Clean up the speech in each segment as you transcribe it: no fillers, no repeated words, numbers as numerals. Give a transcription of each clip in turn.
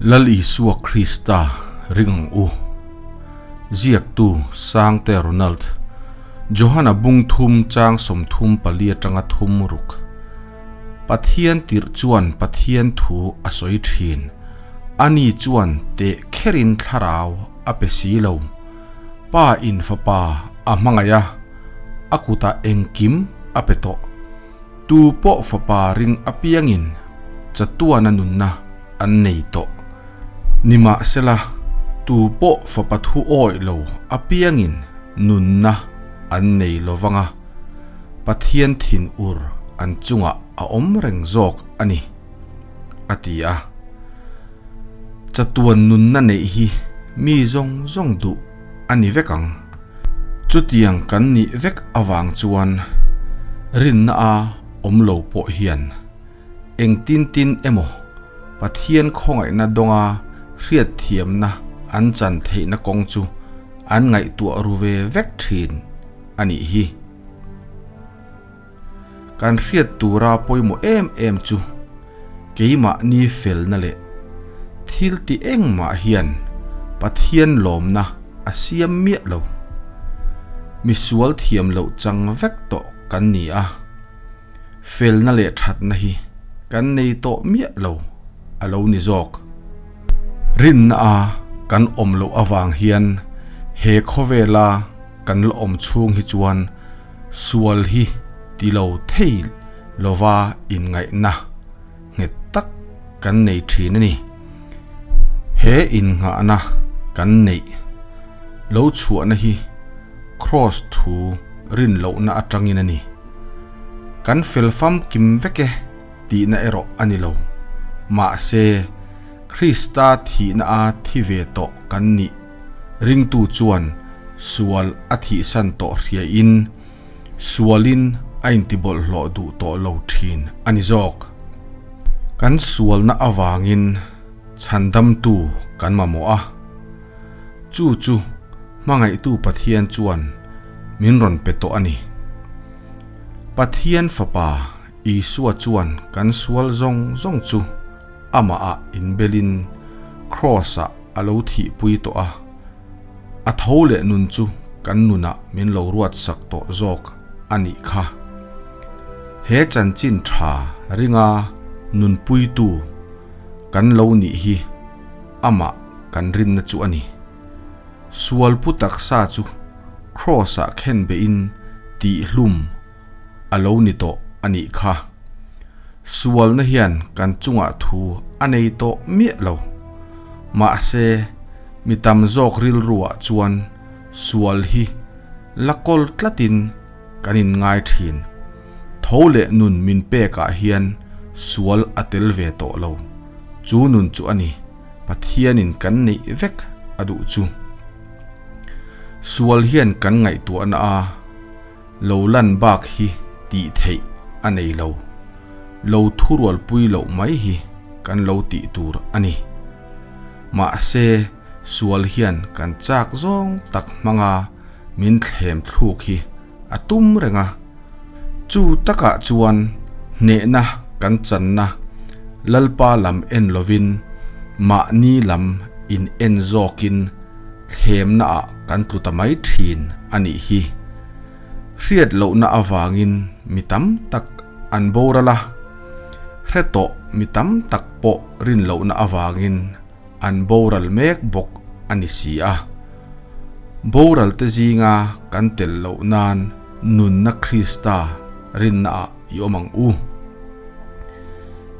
Lal Isua Krista ring ang u. Ziaktu Sangte Ronald, Johana bung thum chang 34 atanga thum ruk. Pathian tirh chuan Pathian thu a sawi thin. Ani chuan teh kherin thlarau a pe si lo. Pa in fapa a hmangaih a, a kutah engkim a pe tawh. Tu pawh fapa ring apiangin chatuana nunna an nei tawh. Nimahsela, tu pawh fapa thu awih lo apiangin nunna an nei lo vang a, Pathian thinur an chungah a awm reng zawk a ni, a ti a. Chatuan nunna neih hi mi zawng zawng duh a ni vek ang. Chutiang kan nih vek avang chuan rinna a awm lo pawh hian engtin tin emaw Pathian khawngaihna dawnga hriatthiamna an chan theihna kawng chu an ngaihtuah ru ve vek thin a nih hi. Kan hriat tura pawimawh em em chu keimahni felna leh thil ti engmah hian Pathian lawmna a siam miah lo. Misual thiam loh chang vek tawh kan ni a, felna leh thatna hi kan nei tawh miah lo a lo ni zawk. Rinna a kan awm loh avang hian he khawvela kan la awm chhung hi chuan Sual hi ti lo thei lova inngaihna nghet tak kan nei thin a ni. He innghahna kan neih lo chhuahna hi Kraws thu rin lohna atangin a ni. Kan fel famkim vek e tihna erawh a ni lo. Mahse, Krista thihna a thi ve tawh kan nih Ringtu chuan sual a thihsan tawh hriain sualin a intibawlhhlawh duh tawh lo thin a ni zawk. Kan sualna avangin chhandamtu kan mamawh a, chu chu hmangaihtu Pathian chuan min rawn pe tawh a ni. Pathian Fapa Isua chuan kan sual zawng zawng chu amahah inbelin Kraws-ah a lo thihpui tawh a, a tho leh nun chu kan nunah min lo ruatsak tawh zawk a nih kha. He chanchin tha ringa nunpuitu kan lo nih hi amah kan rinna chu a ni. Sual pu taksa chu Kraws-ah khenbehin tihhlum a lo ni tawh a nih kha. Sualna hian kan chungah thu a nei tawh miah lo. Mahse, mi tam zawk rilruah chuan sual hi la kawl tlatin kan inngai thin. Tho leh nun min pekah hian sual a tel ve tawh lo. Chu nun chu a ni, Pathianin kan neih vek a duh chu. Sual hian kan ngaihtuahna a. Lo lan bak hi tih theih a nei lo. Lo thurualpui loh mai hi kan lo tih tur a ni. Mahse, sual hian kan chak zawng tak hmanga min thlem thluk hi a tum reng a. Chu takah chuan hnehna kan channa Lalpa lam en lovin mahni lam in en zawkin thlemnaah kan tlu ta mai thin a nih hi. Hriat lohna avangin mi tam tak an boral a, hre tawh mi tam tak pawh rin lohna avangin an boral mek bawk a ni si a. Boral te zinga kan tel loh nan nunna Krista rinnaah i awm ang u.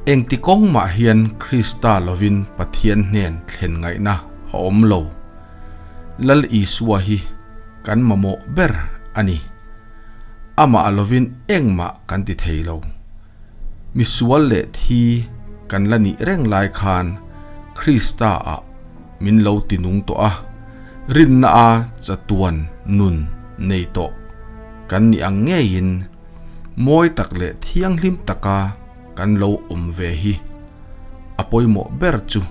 Engti kawng mah hian Krista lovin Pathian hnen thlen ngaihna a awm lo. Lal Isua hi kan mamawh ber a ni. Amah lovin engmah kan ti thei lo. Misual leh thi kan la nih reng lai khan Krista ah min lo ti nung tawh a, rinna a chatuan nun nei tawh kan nih ang ngeiin mawi tak leh thianghlim taka kan lo awm ve hi a pawimawh ber chu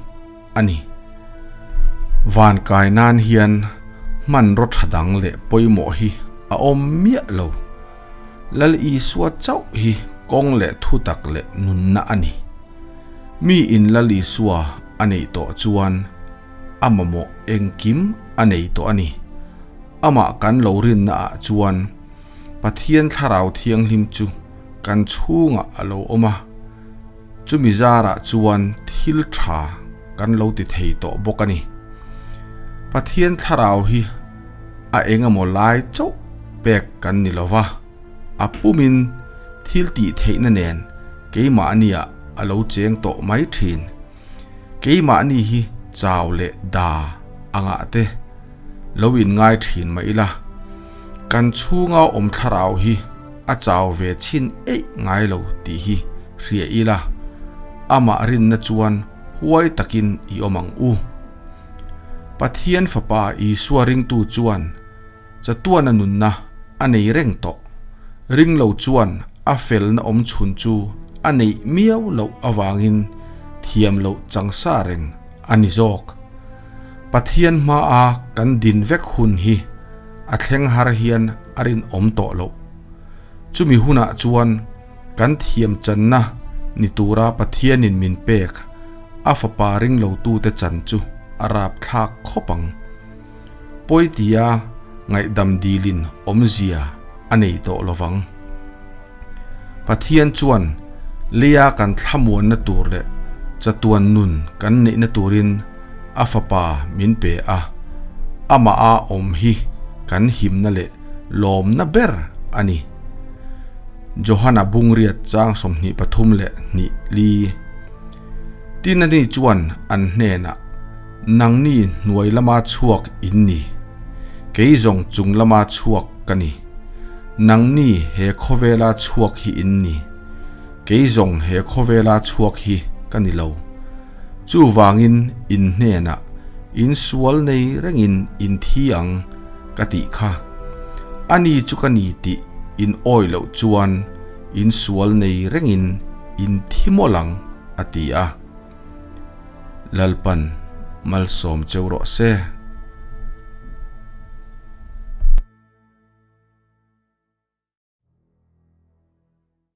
a ni. Van kai nan hian hmanraw tha dang leh pawimawh hi a awm miah lo. Lal Isua chauh hi kawng leh thutak leh nunna a ni. Mi in Lal Isua. a neih tawh chuan a mamawh engkim a nei tawh a ni. Amah kan lo rinna ah chuan Pathian Thlarau Thianghlim chu kan chhungah a lo awm a, chumi zarah chuan thil tha kan lo ti thei tawh bawk a ni. Pathian Thlarau hi a eng emaw lai chauh pek kan ni lo va, a pumin thil tih theihna nen keimahniah a lo cheng tawh mai thin. Keimahni hi chau leh da angah te lo inngai thin mah ila, kan chhunga awm thlarau hi a chau ve chhin eih ngai lo tih hi hria ila, amah rinna chuan huai takin i awm ang u. Pathian Fapa Isua ringtu chuan Chatuana nunna a nei reng tawh. Ring lo chuan a felna awm chhun chu a neih miau loh avangin thiam loh changsa reng a ni zawk. Pathian hmaa kan din vek hun hi a thleng har hian a rinawm tawh loh. Chumi hunah chuan kan thiam channa ni tura Pathianin min pek a fapa ring lotute chan chu a rapthlak khawp ang. Pawitia ngaihdam dilin awmzia a nei tawh lovang. Pathian chuan leia kan thlamuanna tur leh chatuan nun kan neihna turin a Fapa min pe a, amaha awm hi kan himna leh lawmna ber a ni. Johana bungriat chang 23 leh hnih li. Tin ani chuan an hnenah, Nangni hnuai lama chhuak in ni, kei zawng chung lama chhuak ka ni. Nangni he khawvela chhuak hi in ni, kei zawng he khawvela chhuak hi ka ni lo. Chuvangin in hnenah in sual nei rengin in thi ang ka tih kha. Ani chu ka ni tih in awi loh chuan in sual nei rengin in thi mawlh ang, a ti a. Lalpan malsawm cheu rawh se.